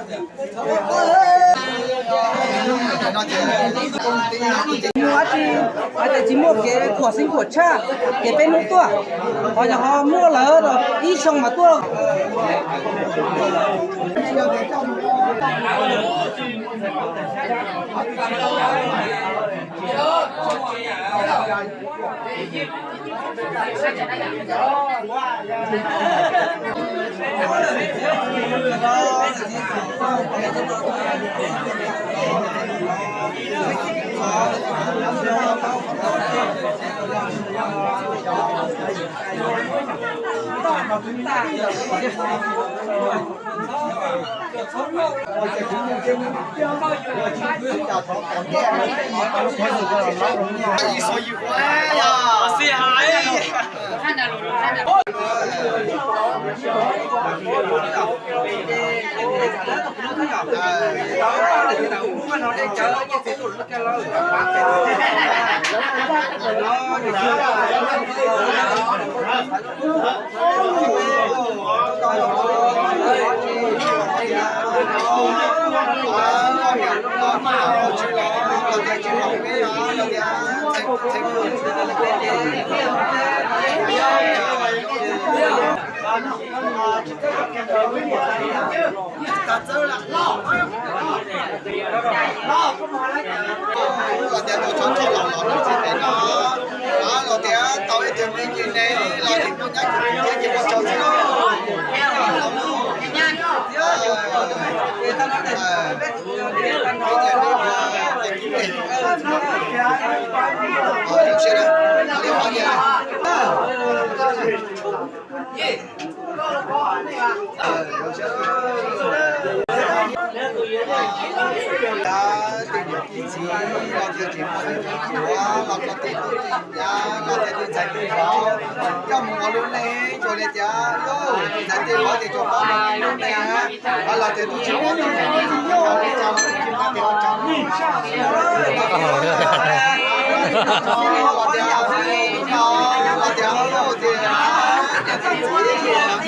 Muaj dab tsi hais tias tsis muaj kev khuam xeeb khuam tshaj, ces peb hnub tuaj, ho yog ho muaj lawm ib xyoo mas tuaj. Los tias tus tshua tshua los los tsis pem no, los tias tau ib tug me nyuam ne, los tias muaj nyab kuv thiab ces ua tsaug xwb. Tej niam txiv los tias tsis muaj ib tug txiv los tias tej tub tej nyab los tias tej ntxhais tej vauv coj mus ua lub neej tsuas li tias ntxhais tej vauv ces tsuas paub lub neej los tias tub tsis paub tub tsis paub li cas los tsis paub tias ua tsaug. Los tias los tias tias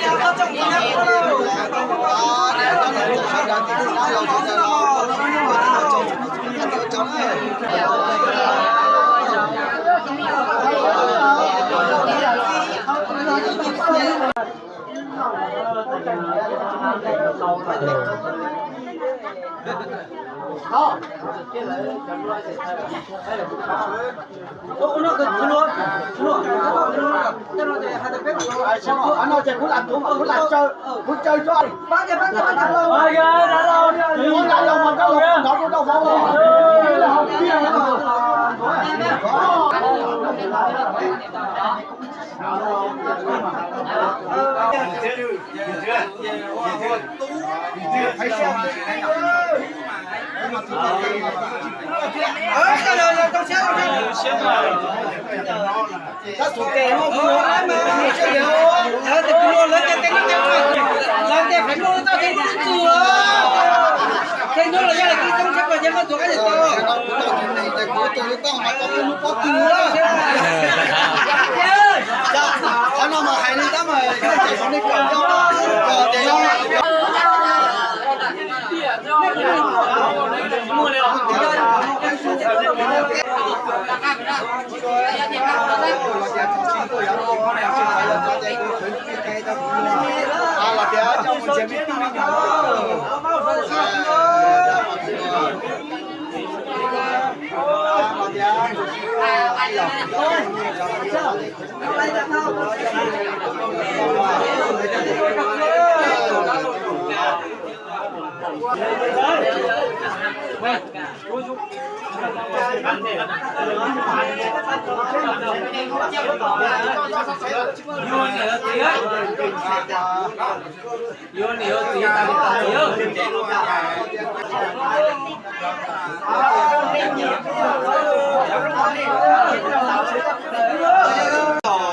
txiv los tias Qhov no mas hais li tab mas nej kawm nyob ces los tias coj mus ntxias me tub me nyuam los tias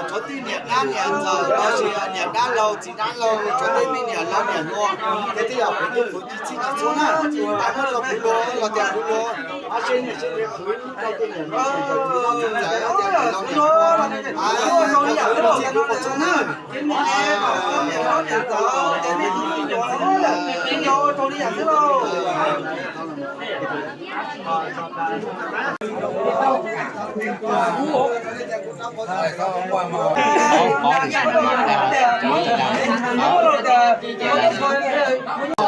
Tshuav tej niam dab niam ntxawm los sis niam dab laug txiv dab laug, tshuav tej me niam laus niam hluas, ces twb yog kuv tus kwv tij txhij tsis txhua na, muab rau kuv luag los tias kuv luag, ab seb niam seb txiv qhwv rau tej niam laus niam ntxawm, niam laus niam hluas, ab, kuv txhua na. Li yam xwb lauj.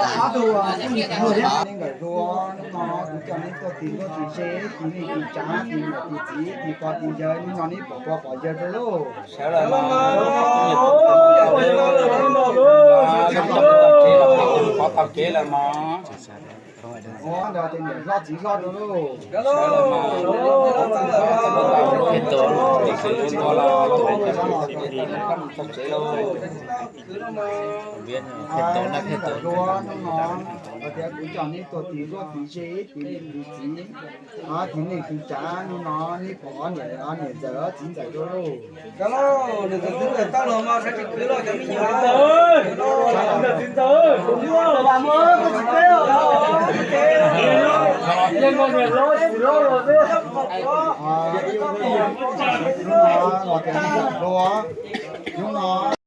Ob tug tub ntxawm hluas, hnub no kuv coj neb tuaj tis luag tis ze, tis neej tis tsav, tis niam tis txiv, tis pog tis yawg, hnub no neb pom pog pom yawg rau lauj. Sawv lawm mas, pov tau kev lawm mas. Ua ntawd tes niam hlob txiv hlob rau lauj. Hnub no, hais tias kuv coj neb tuaj tis luag tis ze, tis niam tis txiv, tis neej tis tsav, hnub no neb pom ob niam, ob niam ntxawm txiv ntxawm rau lauj. Cov lauj, niam ntxawm txiv ntxawm tau los mas sawv tsis khwv los cov me nyuam. Niam ntxawm txiv ntxawm, hnub no,